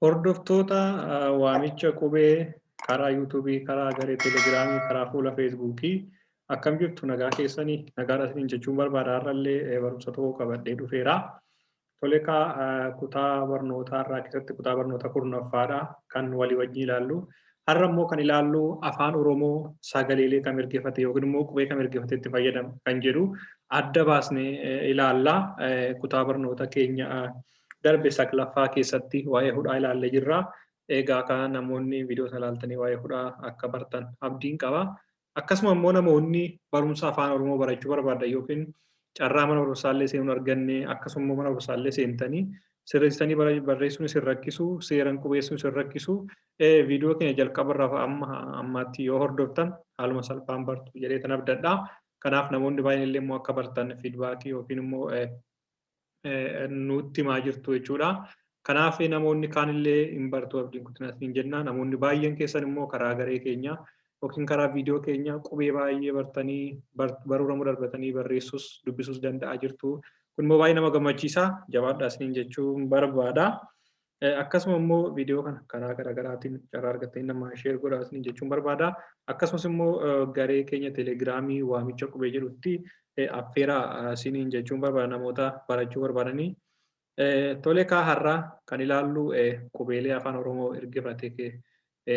Hordoftoota waamicha qubee karaa yuutuubii, karaa garee teelegiraamii, karaa fuula feesbuukii akkam jirtu? Nagaa keessanii? Nagaadha isiniin jechuun barbaada. Har'allee barumsa tokko qabadhee dhufeera. Tole kaa, kutaa barnootaa irraa keessatti kutaa barnoota 10ffaadha kan walii wajjin ilaallu. Har'a immoo kan ilaallu afaan Oromoo sagaleelee kam ergifate yookiin immoo qubee kam ergifate itti fayyadama kan jedhu adda baasnee ilaalla. Kutaa barnoota keenya darbe saglaffaa keessatti waa'ee hudhaa ilaallee jirra. Egaa kan namoonni viidiyoo sana ilaaltanii waa'ee hudhaa akka bartan abdiin qaba. Akkasuma immoo namoonni barumsa afaan Oromoo barachuu barbaadan yookiin carraa mana barumsaallee seenuun arganne, akkasuma immoo mana barumsaallee seentanii sirreessitanii barreessuun isin rakkisu, seeraan qubeessuun isin rakkisu, viidiyoo keenya jalqabarraa amma ammaatti yoo hordoftan haaluma salphaan bartu jedhee tan abdadha. Kanaaf namoonni baay'een illee immoo akka bartan feedbackii yookiin immoo nutti himaa jirtu jechuudha. Kanaaf namoonni kaanillee hin bartu abdiin kutina hin jenna. Namoonni baay'een keessan immoo karaa garee keenya yookiin karaa viidiyoo keenya qubee baay'ee bartanii, baruuramuu darbatanii barreessus dubbisuus danda'aa jirtu. Kun immoo baay'ee nama gammachiisa. Jabaadhaa isiniin jechuun barbaada. Akkasuma immoo viidiyoo kana karaa garaagaraatiin carraa argattanii nama share godhaa isiniin jechuun barbaada. Akkasumas immoo garee keenya teelegiraamii waamicha qubee jedhutti affeeraa isiniin jechuun barbaada namoota barachuu barbaadanii. Tole kaa, har'a kan ilaallu qubeelee afaan Oromoo ergifate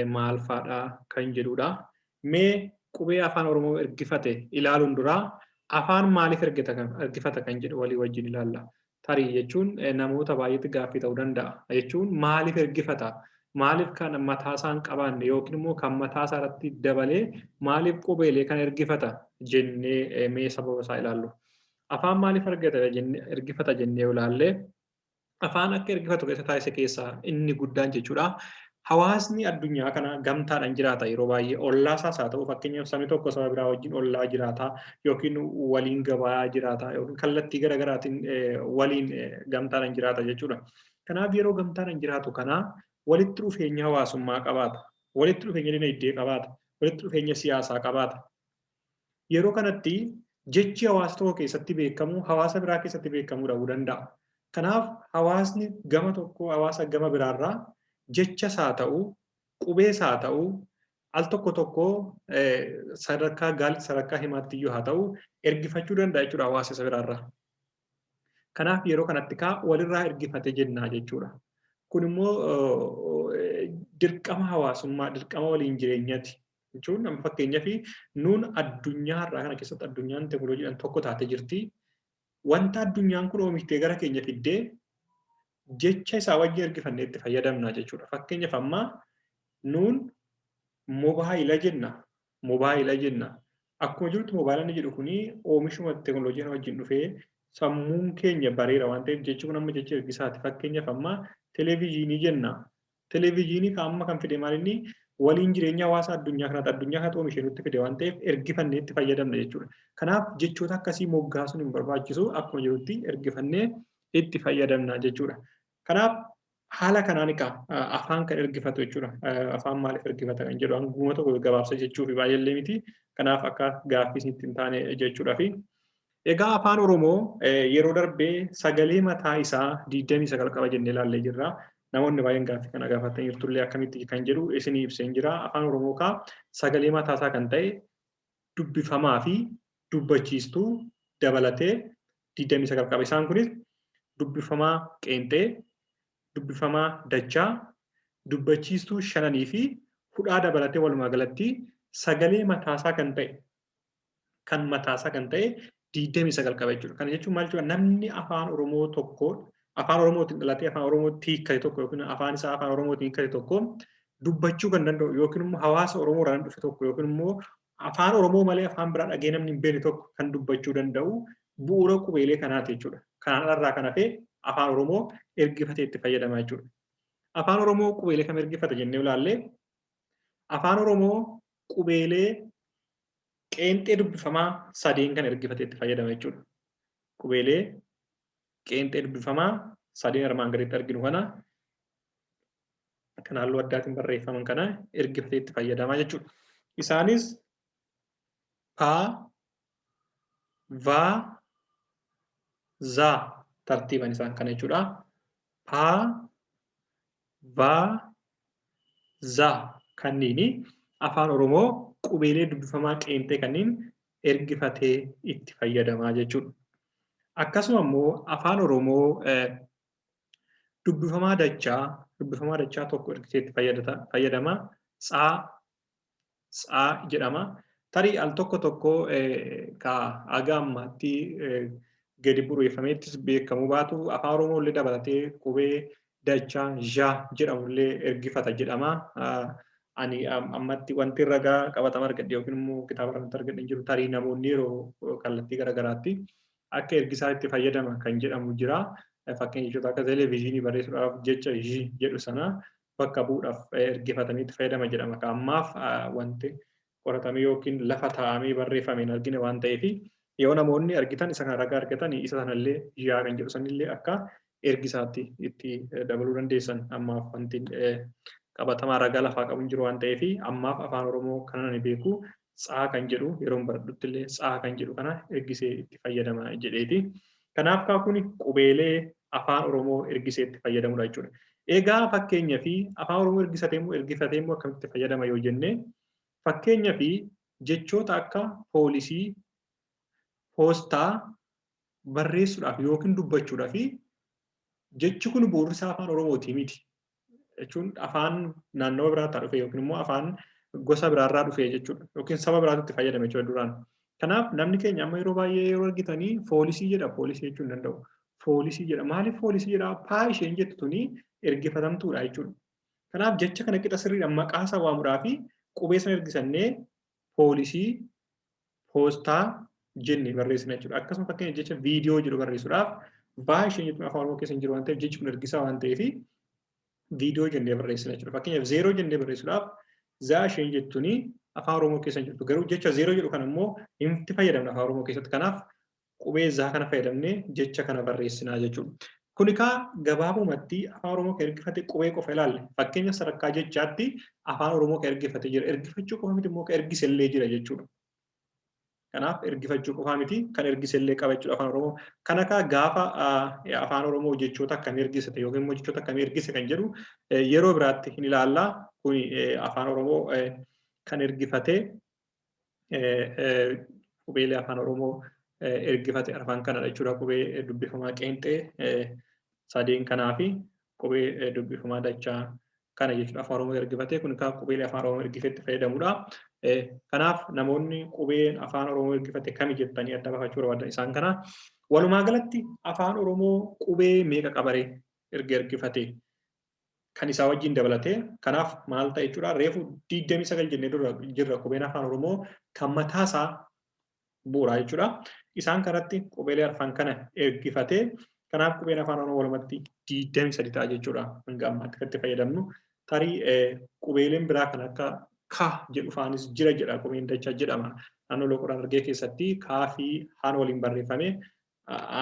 maal faadha kan jedhudha. Mee qubee afaan Oromoo ergifate ilaaluun duraa afaan maaliif ergifata kan jedhu walii wajjin ilaalla. Tarii jechuun namoota baay'eetti gaaffii ta'uu danda'a. Jechuun maaliif ergifata? Maaliif kan mataasaa hin qabaanne yookiin immoo kan mataasaa irratti dabalee maaliif qubeelee kan ergifata jennee mee sababa isaa ilaallu. Afaan maaliif ergifata jennee ilaalle, afaan akka ergifatu keessa taasise keessaa inni guddaan jechuudha. Hawaasni addunyaa kana gamtaadhaan jiraata yeroo baay'ee, ollaa isaas haa ta'u, fakkeenyaaf sabni tokko saba biraa wajjin ollaa jiraata yookiin waliin gabaa jiraata yookiin kallattii garaagaraatiin waliin gamtaadhaan jiraata jechuudha. Kanaaf yeroo gamtaadhaan jiraatu kana walitti dhufeenya hawaasummaa qabaata, walitti dhufeenya dinagdee qabaata, walitti dhufeenya siyaasaa qabaata. Yeroo kanatti jechi hawaasa tokko keessatti beekamu hawaasa biraa keessatti beekamuu dhabuu danda'a. Kanaaf hawaasni gama tokko hawaasa gama biraarraa jechas haa ta'u, qubees haa ta'u, al tokko tokko sadarkaa gaalitti, sadarkaa himaatti iyyuu haa ta'u, ergifachuu danda'a jechuudha hawaasa isa biraarraa. Kanaaf yeroo kanatti kaa walirraa ergifate jennaa jechuudha. Kun immoo dirqama hawaasummaa, dirqama waliin jireenyaati. Jechuun amma fakkeenyaaf nuun addunyaa har'aa kana keessatti addunyaan teekinooloojiidhaan tokko taatee jirti. Wanta addunyaan kun oomishtee gara keenya fiddee jecha isaa wajjin ergifannee itti fayyadamna jechuudha. Fakkeenyaaf amma nuun moobaayila jenna. Moobaayila jenna. Akkuma jirutti moobaayila inni jedhu kuni oomishuma teekinooloojii kana wajjin dhufee sammuun keenya bareera waan ta'eef jechi kun amma jecha ergisaati. Fakkeenyaaf amma televezyiinii jenna. Televezyiinii kan amma kan fide maal? Inni waliin jireenya hawaasa addunyaa kanaatti addunyaa kanatti oomishee nutti fide waan ta'eef ergifannee itti fayyadamna jechuudha. Kanaaf jechoota akkasii moggaasuun hin barbaachisu, akkuma jirutti ergifannee itti fayyadamna jechuudha. Kanaaf haala kanaan egaa afaan kan ergifatu jechuudha. Afaan maaliif ergifata kan jedhu hanguma tokko gabaabsa jechuufi, baay'eellee miti. Kanaaf akka gaaffii isinitti hin taane jechuudha. Fi egaa afaan Oromoo yeroo darbee sagalee mataa isaa 29 qaba jennee ilaallee jirra. Namoonni baay'een gaaffii kana gaafatanii jirtullee, akkamitti kan jedhu isinii ibseen jira. Afaan Oromoo kaa sagalee mataa isaa kan ta'e dubbifamaa fi dubbachiistuu dabalatee 29 qaba. Isaan kunis dubbifamaa qeenxee, dubbifamaa dachaa, dubbachiistuu shananii fi hudhaa dabalatee walumaa galatti sagalee mataasaa kan ta'e, kan mataasaa kan ta'e 29 qaba jechuudha. Kana jechuun maal jechuudha? Namni afaan Oromoo tokko afaan Oromootiin dhalatee afaan Oromootti hiikkate tokko yookiin afaan isaa afaan Oromootiin hiikkate tokko dubbachuu kan danda'u yookiin immoo hawaasa Oromoo irraa dhufe tokko yookiin immoo afaan Oromoo malee afaan biraa dhagee namni hin beekne tokko kan dubbachuu danda'u bu'uura qubeelee kanaati jechuudha. Kanaan alarraa kan hafe afaan Oromoo ergifatee itti fayyadama jechuudha. Afaan Oromoo qubeelee kam ergifata jennee ilaalle, afaan Oromoo qubeelee qeenxee dubbifamaa sadeen kan ergifatee itti fayyadama jechuudha. Qubeelee qeenxee dubbifamaa sadeen armaan gaditti arginu kana, kan halluu addaatiin barreeffaman kana ergifatee itti fayyadama jechuudha. Isaanis paa, vaa, zaa tartiiban isaan kana jechuudha. Paa, Va, Za kanniini afaan Oromoo qubeelee dubbifamaa qeenxee kanneen ergifatee itti fayyadamaa jechuudha. Akkasuma immoo afaan Oromoo dubbifamaa dachaa tokko ergisee itti fayyadama. Tsaa, tsaa jedhama. Tarii al tokko tokko ka haga ammaatti gadi bu'uureffameettis beekamuu baatu afaan Oromoo illee dabalatee qubee dachaa zhaa jedhamu illee ergifata jedhama. Ani ammatti wanti ragaa qabatama argadhe yookiin immoo kitaaba irratti argadhe hin jiru. Tarii namoonni yeroo kallattii garaagaraatti akka ergisaa itti fayyadama kan jedhamu jira. Fakkeenya jechoota akka televezyiinii barreessuudhaaf jecha zhi jedhu sana bakka bu'uudhaaf ergifatanii itti fayyadama jedhama. Ammaaf wanti qoratamee yookiin lafa taa'amee barreeffame hin argine waan ta'eef yoo namoonni argitan isa kana ragaa argatan isa sanallee zhaa kan jedhu sanillee akka ergisaatti itti dabaluu dandeessan. Ammaaf wanti qabatamaa ragaa lafaa qabu hin jiru waan ta'eef ammaaf afaan Oromoo kana ani beeku tsaa kan jedhu yeroon baradhutti illee tsaa kan jedhu kana ergisee itti fayyadama jedheeti. Kanaaf kun qubeelee afaan Oromoo ergisee itti fayyadamudha jechuudha. Egaa fakkeenyaa fi afaan Oromoo ergifatee immoo akkamitti fayyadama yoo jenne, fakkeenyaa fi jechoota akka poolisii, poostaa barreessuudhaaf yookiin dubbachuudhaaf jechi kun bu'uurri isaa afaan Oromootii miti. Jechuun afaan naannawa biraarraa dhufe yookiin immoo afaan gosa biraarraa dhufe jechuudha. Yookiin saba biraatu itti fayyadame jechuudha duraan. Kanaaf namni keenya amma yeroo baay'ee yeroo argitanii foolisii jedha, poolisii jechuu hin danda'u. Foolisii jedha. Maaliif foolisii jedha? Paa isheen jettu tuni ergifatamtuudha jechuudha. Kanaaf jecha kana qixa sirriidhaan maqaa isaa waamuudhaa fi qubee sana ergisannee poolisii, poostaa jennee barreessina jechuudha. Akkasuma fakkeenya jecha viidiyoo jedhu barreessuudhaaf vaa isheen jettu afaan Oromoo keessa hin jiru waan ta'eef jechi kun ergisaa waan ta'eef viidiyoo jennee barreessina jechuudha. Fakkeenyaaf zeeroo jennee barreessuudhaaf zaa isheen jettuni afaan Oromoo keessa hin jirtu. Garuu jecha zeeroo jedhu kana immoo itti fayyadamna afaan Oromoo keessatti. Kanaaf qubee zaa kana fayyadamnee jecha kana barreessinaa jechuudha. Kuni kaa gabaabumatti afaan Oromoo kan ergifate qubee qofa ilaalle. Fakkeenya sadarkaa jechaatti afaan Oromoo kan ergifate jira. Ergifachuu qofa miti immoo kan ergise illee jira jechuudha. Kanaaf ergifachuu qofaa miti kan ergise illee qaba jechuudha afaan Oromoo. Kana kaa gaafa afaan Oromoo jechoota akkamii ergisate yookiin immoo jechoota akkamii ergise kan jedhu yeroo biraatti hin ilaalla. Kuni afaan Oromoo kan ergifate qubeelee afaan Oromoo ergifate afaan kanadha jechuudha. Qubee dubbifamaa qeenxee sadeen kanaa fi qubee dubbifamaa dachaa kana jechuudha. Afaan Oromoo ergifate kun kaa qubeelee afaan Oromoo ergifetti fayyadamudha. Kanaaf namoonni qubeen afaan Oromoo ergifate kami jettanii adda baafachuu barbaadan isaan kana. Walumaa galatti afaan Oromoo qubee meeqa qabaree erga ergifate kan isaa wajjin dabalatee? Kanaaf maal ta'e jechuudha, reefu 29 jennee dura jirra qubeen afaan Oromoo kan mataa isaa bu'uuraa jechuudha. Isaan kanatti qubeelee arfan kana ergifatee, kanaaf qubeen afaan Oromoo walumatti 23 ta'a jechuudha hanga ammaatti kan itti fayyadamnu. Tarii qubeeleen biraa kan akka ka jedhu faanis jira jedha, qubeen dachaa jedhama. Naannoo Loqoraan Argee keessatti kaa fi haan waliin barreeffame.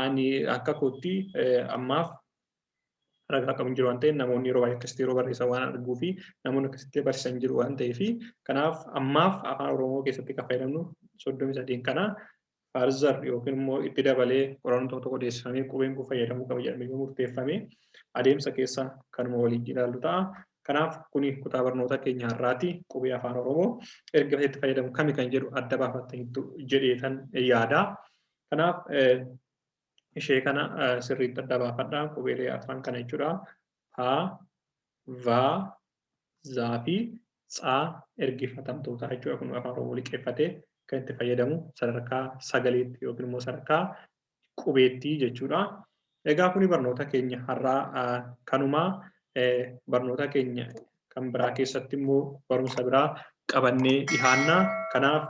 Ani akka kootti ammaaf ragaa qabu jiru waan ta'eef, namoonni yeroo baay'ee akkasitti yeroo barreessan waan arguu fi namoonni akkasitti barsiisan jiru waan ta'eef, kanaaf ammaaf afaan Oromoo keessatti kan fayyadamnu 33 kana. Further yookiin immoo itti dabalee qorannoon tokko tokko dhiyeessifamee qubeen kun fayyadamuu qaba jedhamee yoo murteeffame adeemsa keessa kanuma waliin ilaallu ta'a. Kanaaf kuni kutaa barnoota keenya har'aati, qubee afaan Oromoo erga itti fayyadamu kami kan jedhu adda baafattaniittu jedheetan yaada. Kanaaf ishee kana sirriitti adda baafadhaa, qubeelee afaan kana jechuudha. Ha, Va, Zaa fi Tsaa ergifatamtoota jechuudha. Kun afaan Oromoo liqeeffatee kan itti fayyadamu sadarkaa sagaleetti yookiin immoo sadarkaa qubeetti jechuudha. Egaa kuni barnoota keenya har'aa kanumaa, barnoota keenya kan biraa keessatti immoo barumsa biraa qabannee dhihaanna. Kanaaf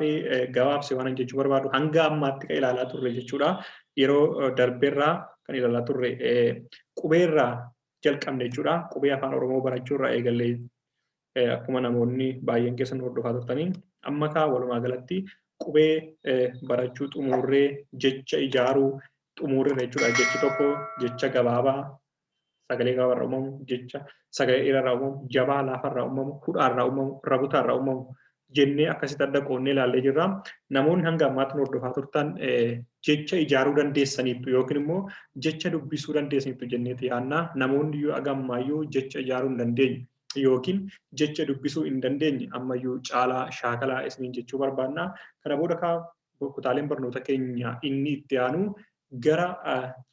gabaabsee waan jechuu barbaadu hanga ammaatti kan ilaalaa turre jechuudha. Yeroo darbeerraa kan ilaalaa turre qubeerraa jalqabne jechuudha. Qubee afaan Oromoo barachuurraa eegallee akkuma namoonni baay'een keessan hordofaa turtanii amma kaa walumaa galatti qubee barachuu xumurree jecha ijaaruu xumurreera jechuudha. Jechi tokko jecha gabaabaa sagalee gabaabaa irraa uumamu, jecha sagalee dheeraa irraa uumamu, jabaa laafaa irraa uumamu, hudhaa irraa uumamu, rabutaa irraa uumamu Jennee akkasitti adda qoonnee ilaallee jirra. Namoonni hanga ammaatti nu hordofaa turtan jecha ijaaruu dandeessaniittu yookiin immoo jecha dubbisuu dandeessaniittu jenneeti yaadna. Namoonni yoo haga ammaayyuu jecha ijaaruu hin dandeenye yookiin jecha dubbisuu hin dandeenye ammayyuu caalaa shaakalaa isiniin jechuu barbaanna. Kana booda kutaaleen barnoota keenya inni itti aanu gara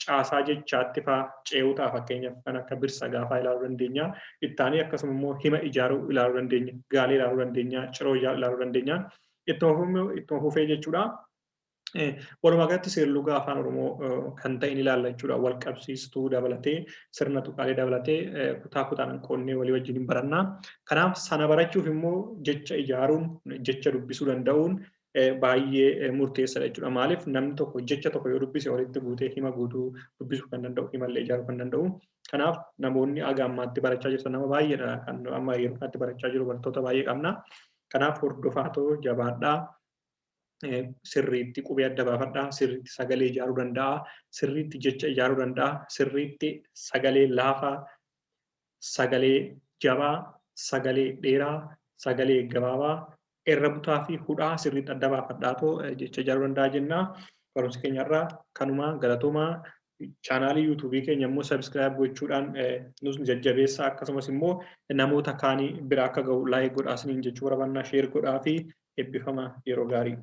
caasaa jechaatti faa ce'uu ta'a. Fakkeenyaaf, kan akka birsagaa faa ilaaluu dandeenya. Ittaanii akkasuma immoo hima ijaaruu ilaaluu dandeenya. Gaalee ilaaluu dandeenya. Ciroo ilaaluu dandeenya. Ittuma fufee jechuudha. Walumaa galatti seerluga Afaan Oromoo kan ta'e ni ilaalla jechuudha. Wal qabsiistuu dabalatee, sirna tuqaalee dabalatee kutaa kutaan qoonnee walii wajjin hin baranna. Kanaaf sana barachuuf immoo jecha ijaaruun, jecha dubbisuu danda'uun baay'ee murteessaadha jechuudha. Maaliif, namni tokko jecha tokko yoo dubbise walitti guutee hima guutuu dubbisuu kan danda'u, himallee ijaaruu kan danda'u. Kanaaf namoonni haga ammaatti barachaa jirtan, nama baay'eedha kan amma yeroo kanatti barachaa jiru, barattoota baay'ee qabna. Kanaaf hordofaatoo jabaadhaa. Sirriitti qubee adda baafadhaa, sirriitti sagalee ijaaruu danda'a, sirriitti jecha ijaaruu danda'a, sirriitti sagalee laafaa, sagalee jabaa, sagalee dheeraa, sagalee gabaabaa, irra butaa fi hudhaa sirriitti adda baafadhaatoo jecha ijaaruu danda'a jenna. Barumsi keenyarraa kanuma. Galatoomaa. Chaanaalii YouTubeii keenya immoo subscribe gochuudhaan nus jajjabeessa, akkasumas immoo namoota kaanii bira akka ga'u like godhaa isiniin jechuu barbaanna, share godhaa fi eebbifama, yeroo gaarii.